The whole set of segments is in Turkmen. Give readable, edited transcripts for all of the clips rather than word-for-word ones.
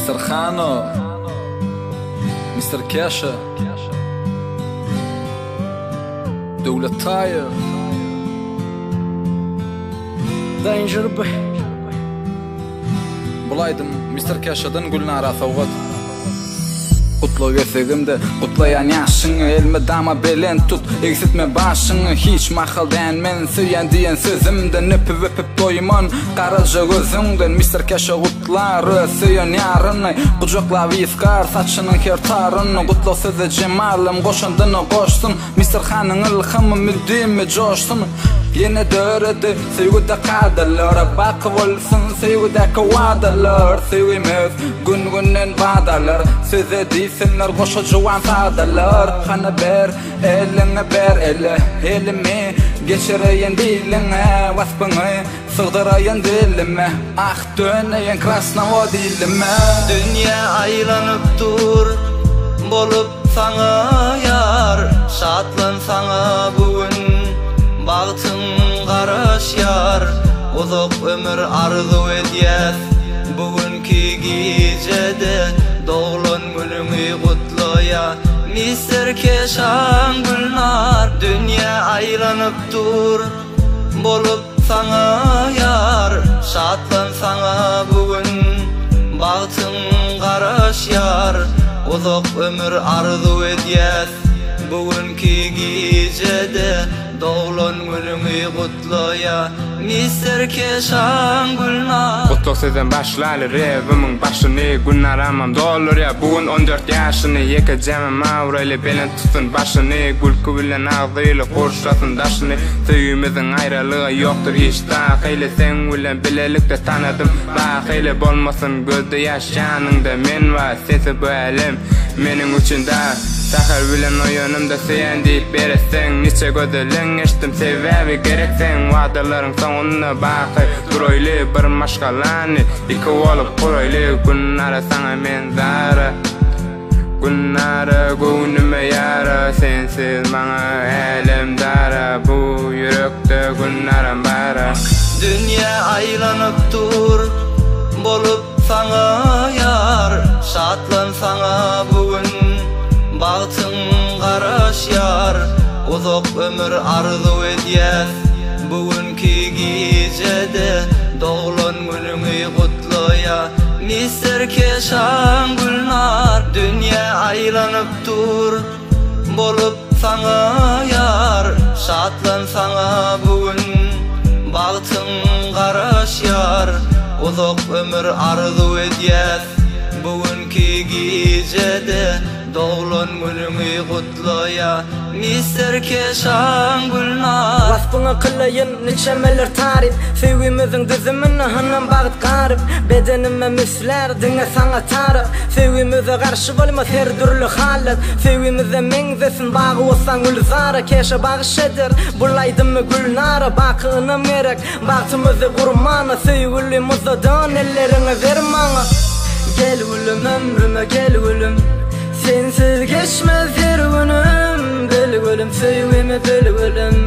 Mister Hano Mister Keşa Döwlet Taýew Danger B. Bul aýdym Mister Keşadan Gülnara sowgat. Gutlag esegimde gutlaýan ýaşyňy Elmydama belent tut, egsitme başyňy Hiç mahal dänmen söýýän diýen sözümden Öpüp-öpüp doýman garaja gözüňden Mister Keşa gutlar öz söýen ýaryny Gujaklap ysgar saçynyň her taryny Gutlag söze jemalym goşandyny goşsun Mister Hanyň ylhamy müdimi joşsun Ýene döredi söýgüde kadalar Baky bolsun söýgüdäki wadalar Söýgimiz gün-günden badalar Söze diýsinler goşa juwan sadalar Hany ber eliňi ber ele Elimi geçireýin biliňe Waspyňy sygdyraýyn dilime Ah döneýin krasnowod ilime. Dünýä aýlanyp dur bolup saňa ýar Şatlan saňa bu gün bagtyň garaşýar Uzak ömür arzuw edýäs bu günki gijede Doglan günüňi gutlaýa Mister Keşan Gülnar Dünýä aýlanyp dur bolup saňa ýar Şatlan saňa bu gün bagtyň garaşýar Uzak ömür arzuw edýäs bu günki gijede Doglan günüňi gutlaýa Mister Keşan Gülnar. Gutlag sözden başlaly rebimiň başyny Günaramam doldurýa bu gün on dört ýaşyny Ýekejämem abraýly belent tutsun başyny Gülki bilen agzyly gurşasyn daşyny Söýgimiziň aýralygy ýokdur hiç dahyly Seň bilen bilelikde tanadym bahyly Bolmasyn gözde ýaş ýanyňda men bar Sesi bu älem meniň üçin dar Säher bilen oýanymda söýän diýip beretseň Niçe gözelligiň geçdim sebäbi gerek seň Wadalaryň soňunda baky duraýly Bir maşgalany iki bolup guraýly Gülnara saňa men zara Gülnara göwnüme ýara Sensiz maňa älem dara Bu ýürekde Gülnaram bara. Dünýä aýlanyp dur bolup saňa ýar Şatlan saňa bu gün bagtyň garaşýar Uzak ömür arzuw edýäs bu günki gijede Doglan günüňi gutlaýa Mister Keşan Gülnar Dünýä aýlanyp dur bolup saňa ýar Şatlan saňa bu gün bagtyň garaşýar Uzak ömür arzuw edýäs bu günki gijede Doglan günüňi gutlaýa Mister Keşan Gülnar. Waspyňy kylaýyn niçemeler taryp Söýgimiziň düzümine hynam bagt garyp Bedenime müslär diňe saňa tarap Söýgimize garşy bolmaz her dürli halat Söýgimize meňzesin bagy-bossan gülzara Keşa bagyş eder bul aýdymy Gülnara Baky ynam gerek bagtymyzy gurmana Söýgülim uzadan elleriňi ber maňa Gel gülüm ömrüme gel gülüm Sensiz geçmez her günüm Bil gülüm söýgimi bil gülüm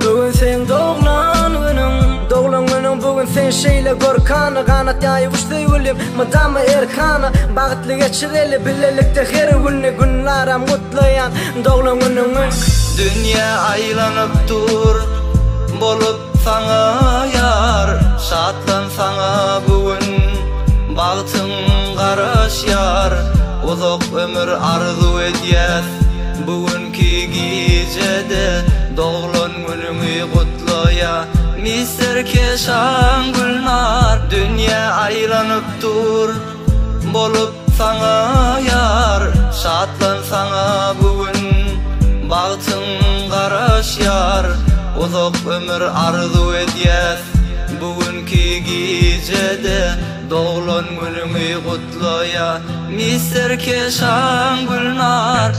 Bu gün seň doglan günüň Doglan günüň bu gün sen şeýle görkana Ganat ýaýyp uç söýgülim mydama erkana Bagtly geçireli bilelikde her güni Günlaram gutlaýan doglan günüňi. Dünýä aýlanyp dur bolup saňa ýar Şatlan saňa bu gün bagtyň garaşýar Uzak ömür arzuw edýäs bu günki gijede Doglan günüňi gutlaýa Mister Keşan Gülnar Dünýä aýlanyp dur bolup saňa ýar Şatlan saňa bu gün bagtyň garaşýar Uzak ömür arzuw edýäs bu günki gijede Doglan günüňi gutlaýa Mister Keşan Gülnar.